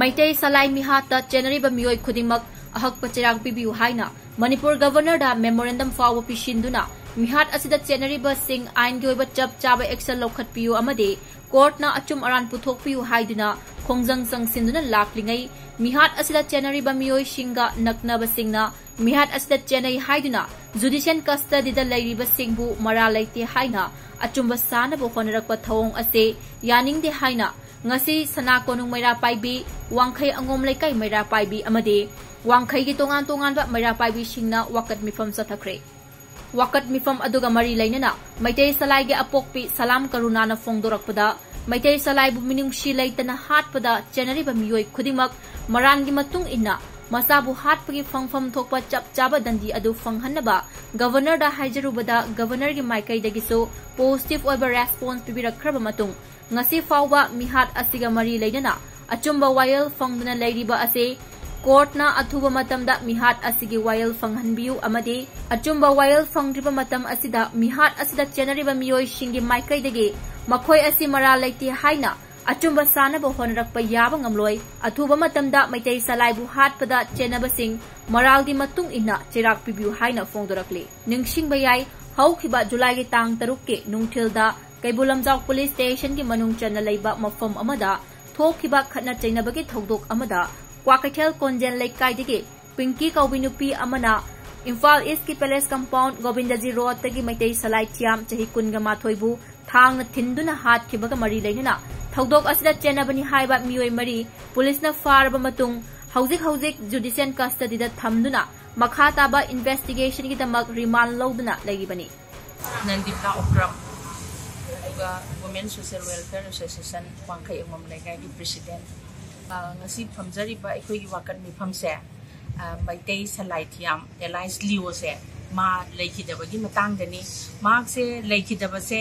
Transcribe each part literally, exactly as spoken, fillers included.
ꯃꯩꯇꯩ ꯁꯂꯥꯏ ꯃꯤꯍꯥꯠꯇ ꯆꯦꯟꯅꯔꯤꯕ ꯃꯤꯑꯣꯏ ꯈꯨꯗꯤꯡꯃꯛ ꯑꯍꯛꯄ ꯆꯩꯔꯥꯛ ꯄꯤꯕꯤꯌꯨ ꯍꯥꯏꯅ ꯃꯅꯤꯄꯨꯔ ꯒꯕꯔꯅꯔꯗ memorandum ꯐꯥꯎꯕ ꯄꯤꯁꯤꯟꯗꯨꯅ ꯃꯤꯍꯥꯠ ꯑꯁꯤꯗ ꯆꯦꯟꯅꯔꯤꯕꯁꯤꯡ ꯑꯥꯏꯟꯒꯤ ꯑꯣꯏꯕ ꯆꯞ ꯆꯥꯕ action ꯂꯧꯈꯠꯄꯤꯌꯨ ꯑꯃꯗꯤ courtꯅ ꯑꯆꯨꯝ ꯑꯔꯥꯟ ꯄꯨꯊꯣꯛꯄꯤꯌꯨ ꯍꯥꯏꯗꯨꯅ ꯈꯣꯡꯖꯪ ꯆꯪꯁꯤꯟꯗꯨꯅ ꯂꯥꯛꯂꯤꯉꯩ, ꯃꯤꯍꯥꯠ ꯑꯁꯤꯗ ꯆꯦꯟꯅꯔꯤꯕ ꯃꯤꯑꯣꯏꯁꯤꯡꯒ ꯅꯛꯅꯕꯁꯤꯡꯅ ꯃꯤꯍꯥꯠ ꯑꯁꯤꯗ ꯆꯦꯟꯅꯩ ꯍꯥꯏꯗꯨꯅ judicial custodyꯗ ꯂꯩꯔꯤꯕꯁꯤꯡꯕꯨ ꯃꯔꯥꯜ ꯂꯩꯇꯦ ꯍꯥꯏꯅ ꯑꯆꯨꯝꯕ ꯁꯥꯅꯕ ꯍꯣꯠꯅꯔꯛꯄ ꯊꯧꯑꯣꯡ ꯑꯁꯤ ꯌꯥꯅꯤꯡꯗꯦ ꯍꯥꯏꯅ ꯉꯁꯤ ꯁꯅꯥ ꯀꯣꯅꯨꯡ ꯃꯩꯔꯥ ꯄꯥꯏꯕꯤ, ꯋꯥꯡꯈꯩ ꯑꯉꯣꯝ ꯂꯩꯀꯥꯏ ꯃꯩꯔꯥ ꯄꯥꯏꯕꯤ ꯑꯃꯗꯤ ꯋꯥꯡꯈꯩꯒꯤ ꯇꯣꯉꯥꯟ ꯇꯣꯉꯥꯟꯕ ꯃꯩꯔꯥ ꯄꯥꯏꯕꯤꯁꯤꯡꯅ ꯋꯥꯀꯠ ꯃꯤꯐꯝ ꯆꯠꯊꯈ꯭ꯔꯦ꯫ ꯋꯥꯀꯠ ꯃꯤꯐꯝ ꯑꯗꯨꯒ ꯃꯔꯤ ꯂꯩꯅꯅ ꯃꯩꯇꯩ ꯁꯂꯥꯏꯒꯤ ꯑꯄꯣꯛꯄꯤ ꯁꯂꯥꯝ ꯀꯔꯨꯅꯥꯅ ꯐꯣꯡꯗꯣꯔꯛꯄꯗ, ꯃꯩꯇꯩ ꯁꯂꯥꯏꯕꯨ ꯃꯤꯅꯨꯡꯁꯤ ꯂꯩꯇꯅ ꯍꯥꯠꯄꯗ ꯆꯦꯟꯅꯔꯤꯕ ꯃꯤꯑꯣꯏ ꯈꯨꯗꯤꯡꯃꯛ ꯃꯔꯥꯜꯒꯤ ꯃꯇꯨꯡ ꯏꯟꯅ ꯃꯆꯥꯕꯨ ꯍꯥꯠꯄꯒꯤ ꯐꯪꯐꯝ ꯊꯣꯛꯄ ꯆꯞ ꯆꯥꯕ ꯗꯟꯗꯤ ꯑꯗꯨ ꯐꯪꯍꯟꯅꯕ ꯒꯕꯔꯅꯔꯗ ꯍꯥꯏꯖꯔꯨꯕꯗ, ꯒꯕꯔꯅꯔꯒꯤ ꯃꯥꯏꯀꯩꯗꯒꯤꯁꯨ positive ꯑꯣꯏꯕ response ꯄꯤꯕꯤꯔꯛꯈ꯭ꯔꯕ ꯃꯇꯨꯡ, ꯉꯁꯤ ꯐꯥꯎꯕ ꯃꯤꯍꯥꯠ ꯑꯁꯤꯒ ꯃꯔꯤ ꯂꯩꯅꯅ ꯑꯆꯨꯝꯕ ꯋꯥꯌꯦꯜ ꯐꯪꯗꯨꯅ ꯂꯩꯔꯤꯕ ꯑꯁꯤ courtꯅ ꯑꯊꯨꯕ ꯃꯇꯝꯗ ꯃꯤꯍꯥꯠ ꯑꯁꯤꯒꯤ ꯋꯥꯌꯦꯜ ꯐꯪꯍꯟꯕꯤꯌꯨ ꯑꯃꯗꯤ ꯑꯆꯨꯝꯕ ꯋꯥꯌꯦꯜ ꯐꯪꯗ꯭ꯔꯤꯕ ꯃꯇꯝ ꯑꯁꯤꯗ ꯃꯤꯍꯥꯠ ꯑꯁꯤꯗ ꯆꯦꯟꯅꯔꯤꯕ ꯃꯤꯑꯣꯏꯁꯤꯡꯒꯤ ꯃꯥꯏꯀꯩꯗꯒꯤ ꯃꯈꯣꯏ ꯑꯁꯤ ꯃꯔꯥꯜ ꯂꯩꯇꯦ ꯍꯥꯏꯅ ꯑꯆꯨꯝꯕ ꯁꯥꯅꯕ ꯍꯣꯠꯅꯔꯛꯄ ꯌꯥꯕ ꯉꯝꯂꯣꯏ꯫ ꯑꯊꯨꯕ ꯃꯇꯝꯗ ꯃꯩꯇꯩ ꯁꯂꯥꯏꯕꯨ ꯍꯥꯠꯄꯗ ꯆꯦꯟꯅꯕꯁꯤꯡ ꯃꯔꯥꯜꯒꯤ ꯃꯇꯨꯡ ꯏꯟꯅ ꯆꯩꯔꯥꯛ ꯄꯤꯕꯤꯌꯨ ꯍꯥꯏꯅ ꯐꯣꯡꯗꯣꯔꯛꯂꯤ꯫ ꯅꯤꯡꯁꯤꯡꯕ ꯌꯥꯏ, ꯍꯧꯈꯤꯕ ꯖꯨꯂꯥꯏꯒꯤ ꯇꯥꯡ ꯇꯔꯨꯛꯀꯤ ꯅꯨꯡꯊꯤꯜꯗ ꯀꯩꯕꯨꯜ ꯂꯝꯖꯥꯎ police stationꯒꯤ ꯃꯅꯨꯡ ꯆꯟꯅ ꯂꯩꯕ ꯃꯐꯝ ꯑꯃꯗ ꯊꯣꯛꯈꯤꯕ ꯈꯠꯅ ꯆꯩꯅꯕꯒꯤ ꯊꯧꯗꯣꯛ ꯑꯃꯗ ꯀ꯭ꯋꯥꯀꯩꯊꯦꯜ ꯀꯣꯟꯖꯦꯟ ꯂꯩꯀꯥꯏꯗꯒꯤ ꯄꯤꯡꯀꯤ ꯀꯧꯕꯤ ꯅꯨꯄꯤ ꯑꯃꯅ ꯏꯝꯐꯥꯜ Eastꯀꯤ Palace Compound ꯒꯣꯕꯤꯟꯗꯖꯤ Roadꯇꯒꯤ ꯃꯩꯇꯩ ꯁꯂꯥꯏ ꯊꯤꯌꯥꯝ ꯆꯍꯤ ꯀꯨꯟꯒ ꯃꯥꯊꯣꯏꯕꯨ ꯊꯥꯡꯅ ꯊꯤꯟꯗꯨꯅ ꯍꯥꯠꯈꯤꯕꯒ ꯃꯔꯤ ꯂꯩꯅꯅ ꯊꯧꯗꯣꯛ ꯑꯁꯤꯗ ꯆꯦꯟꯅꯕꯅꯤ ꯍꯥꯏꯕ ꯃꯤꯑꯣꯏ ꯃꯔꯤ policeꯅ ꯐꯥꯔꯕ ꯃꯇꯨꯡ ꯍꯧꯖꯤꯛ ꯍꯧꯖꯤꯛ judicial custodyꯗ ꯊꯝꯗꯨꯅ ꯃꯈꯥ ꯇꯥꯕ investigationꯒꯤꯗꯃꯛ remand ꯂꯧꯗꯨꯅ ꯂꯩꯔꯤꯕꯅꯤ꯫ ꯅꯟꯗꯤꯞꯂꯥ ꯑꯣꯀ꯭ꯔꯝ, ꯑꯗꯨꯒ Women Social Welfare Association ꯋꯥꯡꯈꯩ ꯑꯉꯣꯝ ꯂꯩꯀꯥꯏꯒꯤ president꯫ ꯑ, ꯉꯁꯤ ꯐꯝꯖꯔꯤꯕ ꯑꯩꯈꯣꯏꯒꯤ ꯋꯥꯀꯠ ꯃꯤꯐꯝꯁꯦ, ꯑ, ꯃꯩꯇꯩ ꯁꯂꯥꯏ ꯊꯤꯌꯥꯝ alias ꯂꯤꯑꯣꯁꯦ ꯃꯥ ꯂꯩꯈꯤꯗꯕꯒꯤ ꯃꯇꯥꯡꯗꯅꯤ꯫ ꯃꯍꯥꯛꯁꯦ ꯂꯩꯈꯤꯗꯕꯁꯦ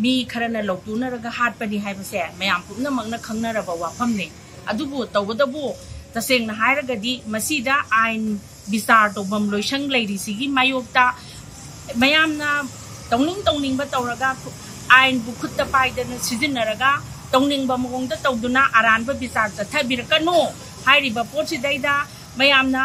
ꯃꯤ ꯈꯔꯅ ꯂꯧꯇꯨꯅꯔꯒ ꯍꯥꯠꯄꯅꯤ ꯍꯥꯏꯕꯁꯦ ꯃꯌꯥꯝ ꯄꯨꯝꯅꯃꯛꯅ ꯈꯪꯅꯔꯕ ꯋꯥꯐꯝꯅꯤ꯫ ꯑꯗꯨꯕꯨ ꯇꯧꯕꯇꯕꯨ ꯇꯁꯦꯡꯅ ꯍꯥꯏꯔꯒꯗꯤ ꯃꯁꯤꯗ ꯑꯥꯏꯟ ꯕꯤꯆꯥꯔ ꯇꯧꯐꯝ ꯂꯣꯏꯁꯪ ꯂꯩꯔꯤꯁꯤꯒꯤ ꯃꯥꯌꯣꯛꯇ ꯃꯌꯥꯝꯅ ꯇꯧꯅꯤꯡ ꯇꯧꯅꯤꯡꯕ ꯇꯧꯔꯒ ꯑꯥꯏꯟꯕꯨ ꯈꯨꯠꯇ ꯄꯥꯏꯗꯅ ꯁꯤꯖꯤꯟꯅꯔꯒ ꯇꯧꯅꯤꯡꯕ ꯃꯑꯣꯡꯗ ꯇꯧꯗꯨꯅ ꯑꯔꯥꯟꯕ ꯕꯤꯆꯥꯔ ꯆꯠꯊꯕꯤꯔꯛꯀꯅꯨ꯫ ꯍꯥꯏꯔꯤꯕ ꯄꯣꯠꯁꯤꯗꯩꯗ ꯃꯌꯥꯝꯅ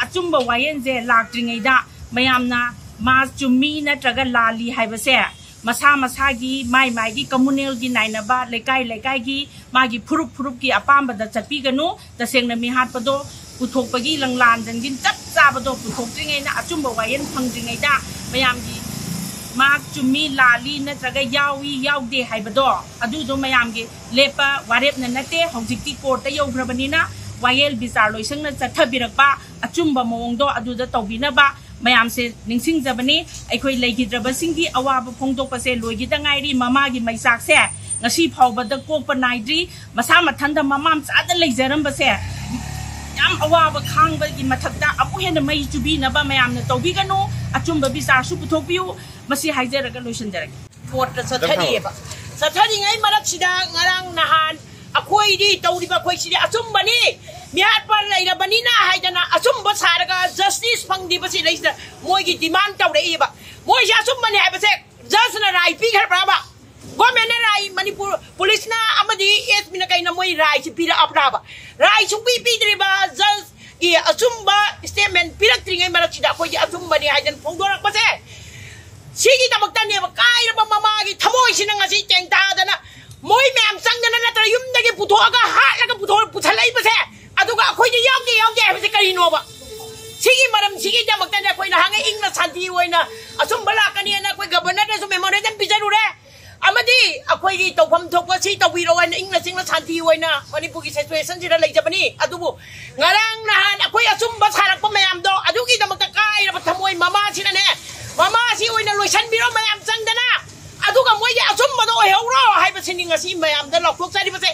ꯑꯆꯨꯝꯕ ꯋꯥꯌꯦꯜꯁꯦ ꯂꯥꯛꯇ꯭ꯔꯤꯉꯩꯗ ꯃꯌꯥꯝꯅ ꯃꯥ ꯆꯨꯝꯃꯤ ꯅꯠꯇ꯭ꯔꯒ ꯂꯥꯜꯂꯤ ꯍꯥꯏꯕꯁꯦ ꯃꯁꯥ ꯃꯁꯥꯒꯤ, ꯃꯥꯏ ꯃꯥꯏꯒꯤ ꯀꯝꯃꯨꯅꯦꯜꯒꯤ ꯅꯥꯏꯅꯕ, ꯂꯩꯀꯥꯏ ꯂꯩꯀꯥꯏꯒꯤ, ꯃꯥꯒꯤ ꯐꯨꯔꯨꯞ ꯐꯨꯔꯨꯞꯀꯤ ꯑꯄꯥꯝꯕꯗ ꯆꯠꯄꯤꯒꯅꯨ꯫ ꯇꯁꯦꯡꯅ ꯃꯤꯍꯥꯠꯄꯗꯣ ꯄꯨꯊꯣꯛꯄꯒꯤ ꯂꯪꯂꯥꯟ ꯖꯪꯖꯤꯟ ꯆꯞ ꯆꯥꯕꯗꯣ ꯄꯨꯊꯣꯛꯇ꯭ꯔꯤꯉꯩꯗ, ꯑꯆꯨꯝꯕ ꯋꯥꯌꯦꯜ ꯐꯪꯗ꯭ꯔꯤꯉꯩꯗ ꯃꯌꯥꯝꯒꯤ ꯃꯥ ꯆꯨꯝꯃꯤ ꯂꯥꯜꯂꯤ ꯅꯠꯇ꯭ꯔꯒ ꯌꯥꯎꯏ ꯌꯥꯎꯗꯦ ꯍꯥꯏꯕꯗꯣ, ꯑꯗꯨꯗꯣ ꯃꯌꯥꯝꯒꯤ ꯂꯦꯞꯄ ꯋꯥꯔꯦꯞꯅ ꯅꯠꯇꯦ꯫ ꯍꯧꯖꯤꯛꯇꯤ ꯀꯣꯔꯠꯇ ꯌꯧꯈ꯭ꯔꯕꯅꯤꯅ ꯋꯥꯌꯦꯜ ꯕꯤꯆꯥꯔ ꯂꯣꯏꯁꯪꯅ ꯆꯠꯊꯕꯤꯔꯛꯄ ꯑꯆꯨꯝꯕ ꯃꯑꯣꯡꯗꯣ ꯑꯗꯨꯗ ꯇꯧꯕꯤꯅꯕ ꯃꯌꯥꯝꯁꯦ ꯅꯤꯡꯁꯤꯡꯖꯕꯅꯤ꯫ ꯑꯩꯈꯣꯏ ꯂꯩꯈꯤꯗ꯭ꯔꯕꯁꯤꯡꯒꯤ ꯑꯋꯥꯕ ꯐꯣꯡꯗꯣꯛꯄꯁꯦ ꯂꯣꯏꯈꯤꯗ ꯉꯥꯏꯔꯤ꯫ ꯃꯃꯥꯒꯤ ꯃꯩꯆꯥꯛꯁꯦ ꯉꯁꯤ ꯐꯥꯎꯕꯗ ꯀꯣꯛꯄ ꯅꯥꯏꯗ꯭ꯔꯤ꯫ ꯃꯁꯥ ꯃꯊꯟꯇ ꯃꯃꯥ ꯃꯆꯥꯗ ꯂꯩꯖꯔꯝꯕꯁꯦ ꯌꯥꯝ ꯑꯋꯥꯕ ꯈꯥꯡꯕꯒꯤ ꯃꯊꯛꯇ ꯑꯃꯨꯛ ꯍꯦꯟꯅ ꯃꯩ ꯆꯨꯕꯤꯅꯕ ꯃꯌꯥꯝꯅ ꯇꯧꯕꯤꯒꯅꯨ꯫ ꯑꯆꯨꯝꯕ ꯕꯤꯆꯥꯔꯁꯨ ꯄꯨꯊꯣꯛꯄꯤꯌꯨ꯫ ꯃꯁꯤ ꯍꯥꯏꯖꯔꯒ ꯂꯣꯏꯁꯤꯟꯖꯔꯒꯦ꯫ ꯀꯣꯔꯠꯇ ꯆꯠꯊꯔꯤꯑꯕ꯫ ꯆꯠꯊꯔꯤꯉꯩ ꯃꯔꯛꯁꯤꯗ ꯉꯔꯥꯡ ꯅꯍꯥꯟ ꯑꯩꯈꯣꯏꯗꯤ ꯇꯧꯔꯤꯕ ꯑꯩꯈꯣꯏꯁꯤꯗꯤ ꯑꯆꯨꯝꯕꯅꯤ, ꯃꯤꯍꯥꯠꯄ ꯂꯩꯔꯕꯅꯤꯅ ꯍꯥꯏꯗꯅ ꯑꯆꯨꯝꯕ ꯁꯥꯔꯒ ꯖꯁꯇꯤꯁ ꯐꯪꯗ꯭ꯔꯤꯕꯁꯤ ꯂꯩꯁꯤꯗ ꯃꯣꯏꯒꯤ ꯗꯤꯃꯥꯟ ꯇꯧꯔꯛꯏꯕ꯫ ꯃꯣꯏꯁꯦ ꯑꯆꯨꯝꯕꯅꯤ ꯍꯥꯏꯕꯁꯦ ꯖꯁꯅ ꯔꯥꯏ ꯄꯤꯈ꯭ꯔꯕ꯭ꯔꯕ? ꯒꯣꯔꯃꯦꯟꯅ ꯔꯥꯏ, ꯃꯅꯤꯄꯨꯔ ꯄꯨꯂꯤꯁꯅ ꯑꯃꯗꯤ ꯑꯦꯁ ꯄꯤꯅ ꯀꯩꯅ ꯃꯣꯏ ꯔꯥꯏꯁꯤ ꯄꯤꯔꯛꯑꯕ꯭ꯔꯕ? ꯔꯥꯏ ꯁꯨꯡꯄꯤ ꯄꯤꯗ꯭ꯔꯤꯕ ꯖꯁꯀꯤ ꯑꯆꯨꯝꯕ ꯁ꯭ꯇꯦꯠꯃꯦꯟ ꯄꯤꯔꯛꯇ꯭ꯔꯤꯉꯩ ꯃꯔꯛꯁꯤꯗ ꯑꯩꯈꯣꯏꯒꯤ ꯑꯆꯨꯝꯕꯅꯤ ꯍꯥꯏꯗꯅ ꯐꯣꯡꯗꯣꯔꯛꯄꯁꯦ, ꯁꯤꯒꯤꯗꯃꯛꯇꯅꯦꯕ ꯀꯥꯏꯔꯕ ꯃꯃꯥꯒꯤ ꯊꯃꯣꯏꯁꯤꯅ ꯉꯁꯤ ꯇꯦꯡꯊꯥꯗꯅ ꯃꯣꯏ ꯃꯌꯥꯝ ꯆꯪꯗꯅ ꯅꯠꯇ꯭ꯔ ꯌꯨꯝꯗꯒꯤ ꯄꯨꯊꯣꯛꯑꯒ ꯍꯥꯠꯂꯒ ꯄꯨꯊꯣꯛ-, ꯄꯨꯁꯜꯂꯛꯏꯕꯁꯦ꯫ ꯑꯗꯨꯒ ꯑꯩꯈꯣꯏꯗꯤ ꯌꯥꯎꯗꯦ, ꯌꯥꯎꯗꯦ ꯍꯥꯏꯕꯁꯦ ꯀꯔꯤꯅꯣꯕ? ꯁꯤꯒꯤ ꯃꯔꯝꯁꯤꯒꯤꯗꯃꯛꯇꯅꯦ ꯑꯩꯈꯣꯏꯅ ꯍꯪꯉꯦ, ꯏꯪꯅ ꯁꯥꯟꯇꯤ ꯑꯣꯏꯅ ꯑꯆꯨꯝꯕ ꯂꯥꯛꯀꯅꯤꯅ ꯑꯩꯈꯣꯏ ꯒꯕꯔꯅꯔꯗꯁꯨ ꯃꯦꯃꯣꯔꯦꯟꯗꯝ ꯄꯤꯖꯔꯨꯔꯦ꯫ ꯑꯃꯗꯤ ꯑꯩꯈꯣꯏꯒꯤ ꯇꯧꯐꯝ ꯊꯣꯛꯄ ꯁꯤ ꯇꯧꯕꯤꯔꯣ ꯍꯥꯏꯅ ꯏꯪꯅ ꯆꯤꯛꯅ ꯁꯥꯟꯇꯤ ꯑꯣꯏꯅ ꯃꯅꯤꯄꯨꯔꯒꯤ ꯁꯤꯆꯨꯋꯦꯁꯟꯁꯤꯗ ꯂꯩꯖꯕꯅꯤ꯫ ꯑꯗꯨꯕꯨ ꯉꯔꯥꯡ ꯅꯍꯥꯟ ꯑꯩꯈꯣꯏ ꯑꯆꯨꯝꯕ ꯁꯥꯔꯛꯄ ꯃꯌꯥꯝꯗꯣ, ꯑꯗꯨꯒꯤꯗꯃꯛꯇ ꯀꯥꯏꯔꯕ ꯊꯃꯣꯏ ꯃꯃꯥꯁꯤꯅꯅꯦ, ꯃꯃꯥꯁꯤ ꯑꯣꯏꯅ ꯂꯣꯏꯁꯤꯟꯕꯤꯔꯣ ꯃꯌꯥꯝ ꯆꯪꯗꯅ, ꯑꯗꯨꯒ ꯃꯣꯏꯒꯤ ꯑꯆꯨꯝꯕꯗꯣ ꯑꯣꯏꯍꯧꯔꯣ ꯍꯥꯏꯕꯁꯤꯅꯤ ꯉꯁꯤ ꯃꯌꯥꯝꯗ ꯂꯥꯎꯊꯣꯛꯆꯔꯤꯕꯁꯦ꯫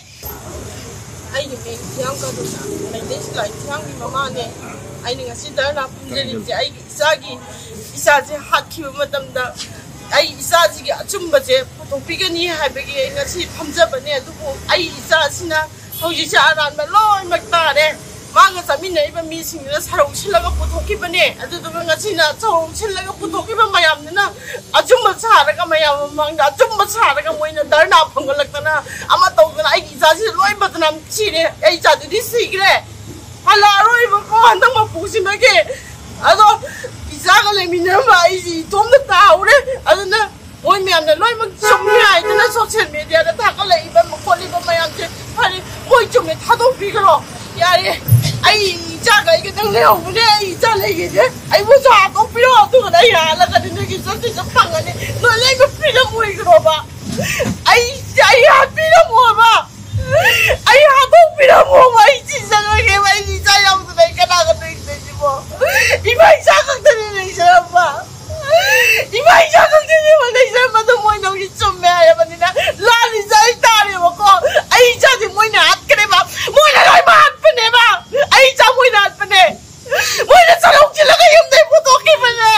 ꯑꯩꯒꯤ ꯃꯤꯡ ꯍꯤꯌꯥꯡ ꯀꯥꯗꯨꯅ, ꯃꯩꯇꯩ ꯁꯤꯂꯥꯏ ꯍꯤꯌꯥꯡꯒꯤ ꯃꯃꯥꯅꯦ꯫ ꯑꯩꯅ ꯉꯁꯤ ꯙꯔꯅꯥ ꯐꯝꯖꯔꯤꯕꯁꯦ ꯑꯩꯒꯤ ꯏꯆꯥꯒꯤ, ꯏꯆꯥꯁꯦ ꯍꯥꯠꯈꯤꯕ ꯃꯇꯝꯗ ꯑꯩ ꯏꯆꯥꯁꯤꯒꯤ ꯑꯆꯨꯝꯕꯁꯦ ꯄꯨꯊꯣꯛꯄꯤꯒꯅꯤ ꯍꯥꯏꯕꯒꯤ ꯑꯩ ꯉꯁꯤ ꯐꯝꯖꯕꯅꯦ꯫ ꯑꯗꯨꯕꯨ ꯑꯩ ꯏꯆꯥꯁꯤꯅ ꯍꯧꯖꯤꯛꯁꯦ ꯑꯔꯥꯟꯕ ꯂꯣꯏꯅꯃꯛ ꯇꯥꯔꯦ꯫ ꯃꯥꯒ ꯆꯠꯃꯤꯟꯅꯔꯤꯕ ꯃꯤꯁꯤꯡꯗꯨꯅ ꯁꯔꯧ ꯁꯤꯜꯂꯒ ꯄꯨꯊꯣꯛꯈꯤꯕꯅꯦ꯫ ꯑꯗꯨꯗꯨꯒ ꯉꯁꯤꯅ ꯁꯔꯧ ꯁꯤꯜꯂꯒ ꯄꯨꯊꯣꯛꯈꯤꯕ ꯃꯌꯥꯝꯗꯨꯅ ꯑꯆꯨꯝꯕ ꯁꯥꯔꯒ, ꯃꯌꯥꯝ ꯃꯃꯥꯡꯗ ꯑꯆꯨꯝꯕ ꯁꯥꯔꯒ ꯃꯣꯏꯅ ꯙꯔꯅꯥ ꯐꯝꯒꯠꯂꯛꯇꯅ, ꯑꯃ ꯇꯧꯗꯅ, ꯑꯩꯒꯤ ꯏꯆꯥꯁꯤ ꯂꯣꯏ ꯕꯗꯅꯥꯝ ꯁꯤꯔꯦ꯫ ꯑꯩ ꯏꯆꯥꯗꯨꯗꯤ ꯁꯤꯈ꯭ꯔꯦ, ꯍꯜꯂꯛꯑꯔꯣꯏꯕꯀꯣ ꯍꯟꯗꯛ ꯃꯄꯨꯁꯤꯃꯒꯤ꯫ ꯑꯗꯣ ꯏꯆꯥꯒ ꯂꯩꯃꯤꯟꯅꯔꯝꯕ ꯑꯩꯁꯤ ꯏꯇꯣꯝꯇ ꯇꯥꯍꯧꯔꯦ꯫ ꯑꯗꯨꯅ ꯃꯣꯏ ꯃꯌꯥꯝꯅ ꯂꯣꯏꯅꯃꯛ ꯆꯨꯝꯃꯤ ꯍꯥꯏꯗꯅ ꯁꯣꯁꯤꯌꯦꯜ ꯃꯦꯗꯤꯌꯥꯗ ꯊꯥꯒꯠꯂꯛꯏꯕ ꯈꯣꯠꯂꯤꯕ ꯃꯌꯥꯝꯁꯦ, ꯐꯔꯦ, ꯃꯣꯏ ꯆꯨꯝꯃꯦ, ꯊꯥꯗꯣꯛꯄꯤꯈ꯭ꯔꯣ꯫ ꯌꯥꯔꯦ, ꯑꯩ ꯏꯆꯥꯒ ꯑꯩꯒꯗꯪ ꯂꯩꯍꯧꯕꯅꯦ꯫ ꯑꯩ ꯏꯆꯥ ꯂꯩꯒꯦꯁꯦ ꯑꯩꯕꯨꯁꯨ ꯍꯥꯠꯇꯣꯛꯄꯤꯔꯣ, ꯑꯗꯨꯒ ꯑꯩ ꯍꯥꯠꯂꯒꯗꯤ ꯅꯣꯏꯒꯤ ꯖꯁꯇꯤꯁ ꯐꯪꯒꯅꯤ꯫ ꯅꯣꯏ ꯂꯣꯏꯅꯃꯛ ꯐ꯭ꯔꯤꯗꯝ ꯑꯣꯏꯈ꯭ꯔꯣꯕ꯫ ꯑꯩ ꯑꯩ ꯍꯥꯠꯄꯤꯔꯝꯃꯣꯕ꯫ ꯑꯩ ꯍꯥꯠꯇꯣꯛꯄꯤꯔꯝꯃꯣꯕ꯫ ꯑꯩ ꯁꯤꯖꯔꯒꯦꯕ꯫ ꯑꯩꯒꯤ ꯏꯆꯥ ꯌꯥꯎꯗꯅ ꯑꯩ ꯀꯅꯥꯒ ꯂꯩꯗꯣꯏꯁꯤꯕꯣ? ꯏꯃꯥ ꯏꯆꯥ ꯈꯛꯇꯅꯤ ꯂꯩꯖꯔꯝꯕ꯫ ꯏꯃꯥ ꯏꯆꯥ ꯈꯛꯇꯅꯦꯕ ꯂꯩꯖꯔꯝꯕꯗꯣ, ꯃꯣꯏꯅ ꯍꯧꯖꯤꯛ ꯆꯨꯝꯃꯦ ꯍꯥꯏꯔꯕꯅꯤꯅ ꯂꯥꯜꯂꯤꯁꯦ ꯑꯩ ꯇꯥꯔꯦꯕꯀꯣ꯫ ꯑꯩ ꯏꯆꯥꯁꯦ ꯃꯣꯏꯅ ꯍꯥꯠꯈ꯭ꯔꯦꯕ꯫ ꯃꯣꯏꯅ ꯂꯣꯏꯅꯃꯛ ꯍꯥꯠꯄꯅꯦꯕ꯫ ꯑꯩ ꯏꯆꯥ ꯃꯣꯏꯅ ꯍꯥꯠꯄꯅꯦ꯫ ꯃꯣꯏꯅ ꯁꯔꯧ ꯆꯤꯜꯂꯒ ꯌꯨꯝꯗꯩ ꯄꯨꯊꯣꯛꯈꯤꯕꯅꯦ꯫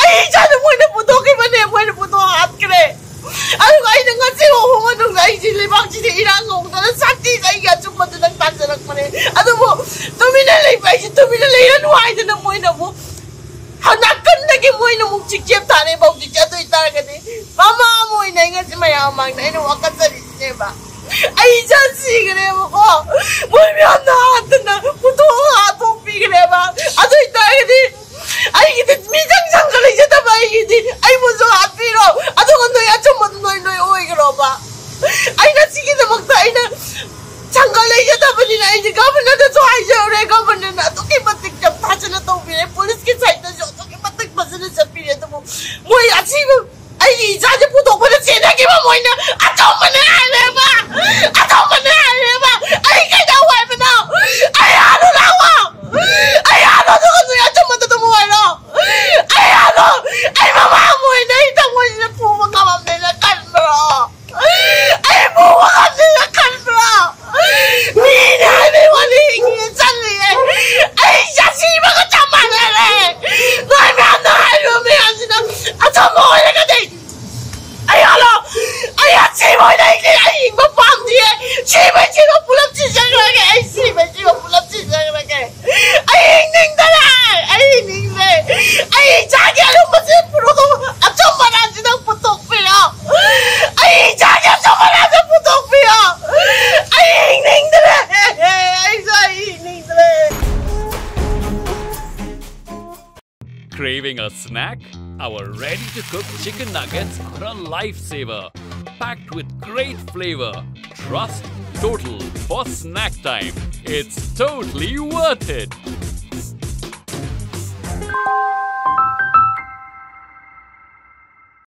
ꯑꯩ ꯏꯆꯥꯗꯣ ꯃꯣꯏꯅ ꯄꯨꯊꯣꯛꯈꯤꯕꯅꯦ, ꯃꯣꯏꯅ ꯄꯨꯊꯣꯛ ꯍꯥꯠꯈ꯭ꯔꯦ꯫ ꯑꯗꯨꯒ ꯑꯩꯅ ꯉꯁꯤ ꯎꯕ ꯃꯇꯨꯡꯗ ꯑꯩꯁꯦ ꯂꯩꯕꯥꯛꯁꯤꯗ ꯏꯔꯥꯡ ꯍꯧꯗꯅ ꯁꯥꯟꯇꯤꯗ ꯑꯩꯒꯤ ꯑꯆꯨꯝꯕꯗꯨꯗꯪ ꯇꯥꯟꯖꯔꯛꯄꯅꯦ꯫ ꯑꯗꯨꯕꯨ ꯇꯨꯃꯤꯟꯅ ꯂꯩꯕ ꯑꯩꯁꯦ ꯇꯨꯃꯤꯟꯅ ꯂꯩꯔꯅꯨ ꯍꯥꯏꯗꯅ ꯃꯣꯏꯅ ꯑꯃꯨꯛ ꯅꯥꯀꯟꯗꯒꯤ ꯃꯣꯏꯅ ꯑꯃꯨꯛ ꯆꯤꯛꯆꯦꯞ ꯊꯥꯔꯦꯕ ꯍꯧꯖꯤꯛꯁꯦ꯫ ꯑꯗꯨ ꯑꯣꯏꯇꯥꯔꯒꯗꯤ ꯃꯃꯥ ꯑꯃ ꯑꯣꯏꯅ ꯑꯩ ꯉꯁꯤ ꯃꯌꯥꯝ ꯃꯃꯥꯡꯗ ꯑꯩꯅ ꯋꯥꯀꯠꯆꯔꯤꯁꯤꯅꯦꯕ꯫ ꯑꯩ ꯏꯆꯥ ꯁꯤꯈ꯭ꯔꯦꯕꯀꯣ꯫ ꯃꯣꯏ ꯃꯌꯥꯝꯅ ꯍꯥꯠꯇꯅ ꯄꯨꯊꯣꯛꯑꯒ ꯍꯥꯠꯇꯣꯛꯄꯤꯈ꯭ꯔꯦꯕ꯫ ꯑꯗꯨ ꯑꯣꯏꯇꯥꯔꯒꯗꯤ ꯑꯩꯒꯤꯗꯤ ꯃꯤꯆꯪ ꯆꯪꯒ ꯂꯩꯖꯗꯕ ꯑꯩꯒꯤꯗꯤ ꯑꯩꯕꯨꯁꯨ ꯍꯥꯠꯄꯤꯔꯣ꯫ ꯑꯗꯨꯒ ꯅꯣꯏ ꯑꯆꯨꯝꯕꯗꯨ ꯅꯣꯏ ꯅꯣꯏ ꯑꯣꯏꯈ꯭ꯔꯣꯕ꯫ ꯑꯩꯅ ꯁꯤꯒꯤꯗꯃꯛꯇ ꯑꯩꯅ ꯁꯪꯒ ꯂꯩꯖꯗꯕꯅꯤꯅ ꯑꯩꯁꯦ ꯒꯚꯔꯅꯔꯗꯁꯨ ꯍꯥꯏꯖꯔꯨꯔꯦ꯫ ꯒꯚꯔꯅꯔꯅ ꯑꯗꯨꯛꯀꯤ ꯃꯇꯤꯛ ꯌꯥꯝ ꯊꯥꯖꯅ ꯇꯧꯕꯤꯔꯦ꯫ ꯄꯨꯂꯤꯁꯀꯤ ꯁꯥꯏꯠꯇꯁꯨ ꯑꯗꯨꯛꯀꯤ ꯃꯇꯤꯛ ꯐꯖꯅ ꯆꯠꯄꯤꯔꯦ꯫ ꯑꯗꯨꯕꯨ ꯃꯣꯏ ꯑꯁꯤꯕ ꯑꯩꯒꯤ ꯏꯆꯥꯁꯦ ꯄꯨꯊꯣꯛꯄꯗ ꯆꯦꯟꯅꯈꯤꯕ ꯃꯣꯏꯅ ꯑꯆꯨꯝꯕꯅꯦ ꯍꯥꯏꯔꯦꯕ꯫ ꯑꯆꯨꯝꯕꯅꯦ ꯍꯥꯏꯔꯦꯕ꯫ ꯑꯩ ꯀꯩꯗꯧ ꯍꯥꯏꯕꯅꯣ? ꯑꯩ ꯍꯥꯠꯂꯨ ꯂꯥꯛꯑꯣ꯫ ꯑꯩ ꯍꯥꯠꯂꯨ ꯑꯗꯨꯒ ꯅꯣꯏ ꯑꯆꯨꯝꯕꯗ ꯑꯗꯨꯝ ꯑꯣꯏꯔꯣ꯫ ꯑꯩ ꯍꯥꯠꯂꯨ꯫ ꯑꯩ ꯃꯃꯥ ꯑꯃ ꯑꯣꯏꯅ ꯑꯩ ꯊꯃꯣꯏꯁꯤꯗ ꯄꯨꯕ ꯉꯝꯃꯝꯃꯦꯅ ꯈꯟꯕ꯭ꯔꯣ? ꯑꯩ ꯄꯨꯕ ꯉꯝꯗꯦꯅ ꯈꯟꯕ꯭ꯔꯣ? ꯃꯤꯅꯦ ꯍꯥꯏꯕꯩ ꯋꯥꯔꯤ ꯏꯪꯂꯤꯁ ꯆꯜꯂꯤꯌꯦ꯫ ꯑꯩ ꯆꯠꯁꯤꯕꯒ ꯆꯞ ꯃꯥꯟꯅꯔꯦ꯫ ꯅꯣꯏ ꯃꯌꯥꯝꯅ ꯍꯥꯏꯔꯤꯕ ꯃꯌꯥꯝꯁꯤꯅ ꯑꯆꯨꯝꯕ ꯑꯣꯏꯔꯒꯗꯤ ꯑꯩ ꯍꯜꯂꯣ꯫ ꯑꯩ ꯑꯁꯤꯕ ꯑꯣꯏꯅ ꯑꯩꯒꯤ ꯑꯍꯤꯡꯕ A snack? Our ready-to-cook chicken nuggets are a lifesaver. Packed with great flavor. Trust total for snack time. It's totally worth it.